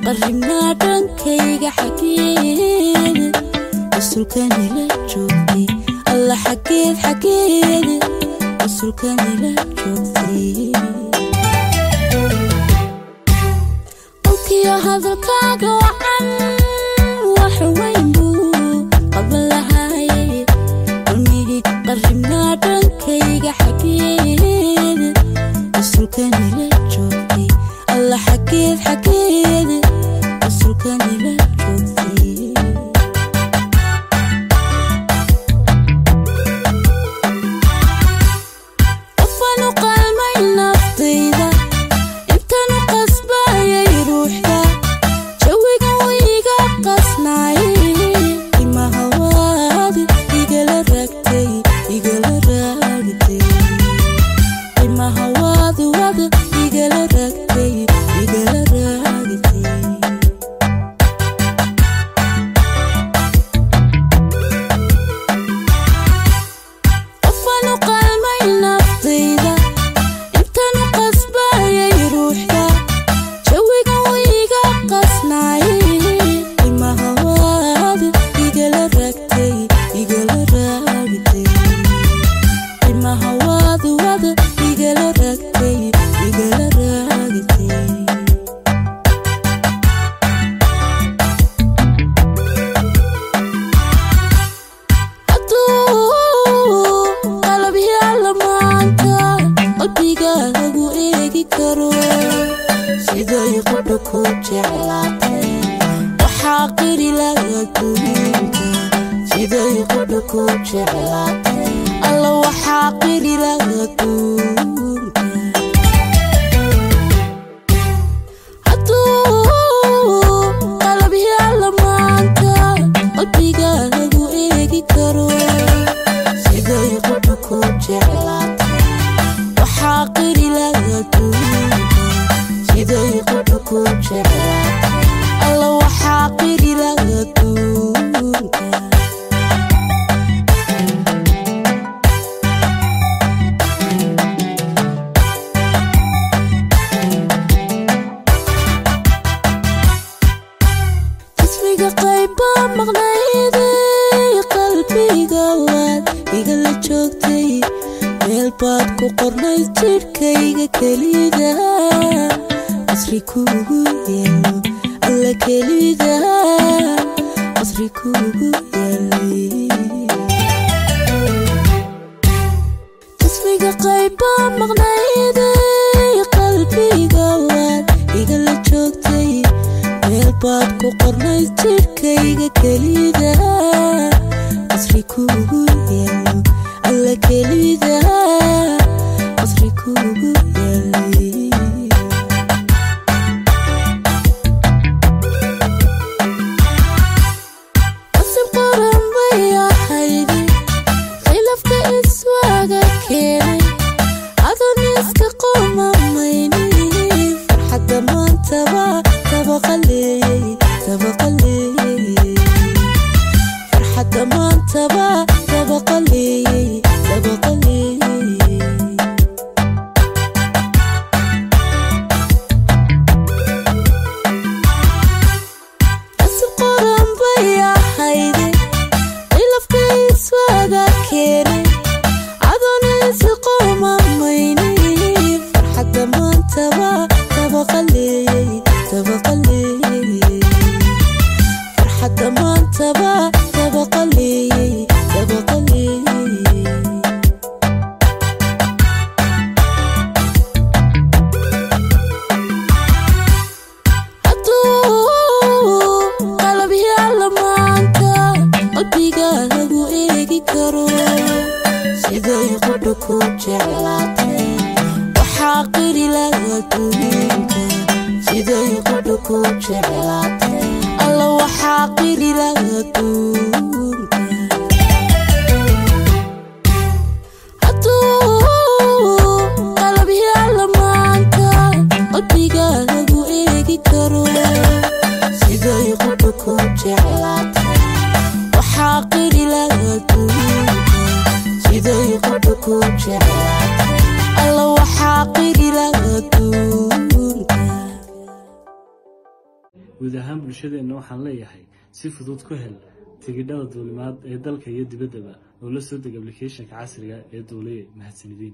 Qarribnaa dhankayga xaggeeda, rasuulkanila joogtay. Alla xaggeed xaggeeda, rasuulkanila joogtay. Qolkiyo hadalkaaga wacan wax weyn buu qaban lahaaye. Qalmigii qarribnaa dhankayga xaggeeda, rasuulkanila joogtay. Alla xaggeed xaggeeda, rasuulkanila joogtay. Qofaan u qalmay naftayda, intaan u qasbayay ruuxda, jawiga wayga qasnaaye. Imaha waad igala raagtay, igala raagtay. Imaha waad waad igala raagtay, igala raagtay. Qofaan u qalmay naftayda, intaan u qasbayay ruuxda, jawiga wayga qasnaaye. Imaha waad igala raagtay, igala raagtay. Imaha waad waad igala raagtay, igala raagtay. Hadduu qalab yaalla maanta qalbiga lagu eegi karo, siday qudha ku jeclaatay waxaa qiri laga duunka. Siday qudha ku jeclaatay, alla waxaa qiri laga duunka. Hadduu qalab yaalla maanta qalbiga lagu eegi karo, siday qudha ku jeclaatay waxaa qiri laga duunka. Siday qudha ku jeclaatay, alla waxaa qiri laga duunka. Jismiga qaybbaa maqnayday, qalbiga waad igala joogtay. Meel baad ku qornay jidhkayga kelida, qasri kuugu yeelo. Alla kelida qasri kuugu yeelay. Jismiga qaybbaa maqnayday, qalbiga waad igala joogtay. Meel baad ku qornay jidhkayga kelida, qasri kuugu yeelo. Alla kelida qasri kuugu yeelay. Qasab qoran bay ahayde khilaafka iswaaga keenay, adoon iska qomamaynin. Farxadda maantaba tabaqaleeyey, tabaqaleeyey. Farxadda maantaba tabaqaleeyey, tabaqaleeyey. Qasab qoran bay ahayde khilaafka iswaaga keenay, adoon iska qomamaynin. Farxadda maantaba tabaqaleeyey, tabaqaleeyey. Farxadda maantaba tabaqaleeyey, tabaqaleeyey. Hadduu qalab yaalla maanta qalbiga lagu eegi karo, siday qudha ku jeclaatay waxaa qiri laga duunka. Siday qudha ku jeclaatay, alla waxaa qiri laga duunka. Hadduu qalab yaalla maanta qalbiga lagu eegi karo, siday qudha ku jeclaatay waxaa qiri laga duunka. Siday qudha ku jeclaatay, alla waxaa qiri laga duunka. Guud ahaan bulshadeenna waxaan leeyahay, si fudud ku hel tigidhada duulimaad ee dalka iyo dibaddaba oo la soo deg applicationka casriga ee Duuliye. Mahadsanidin.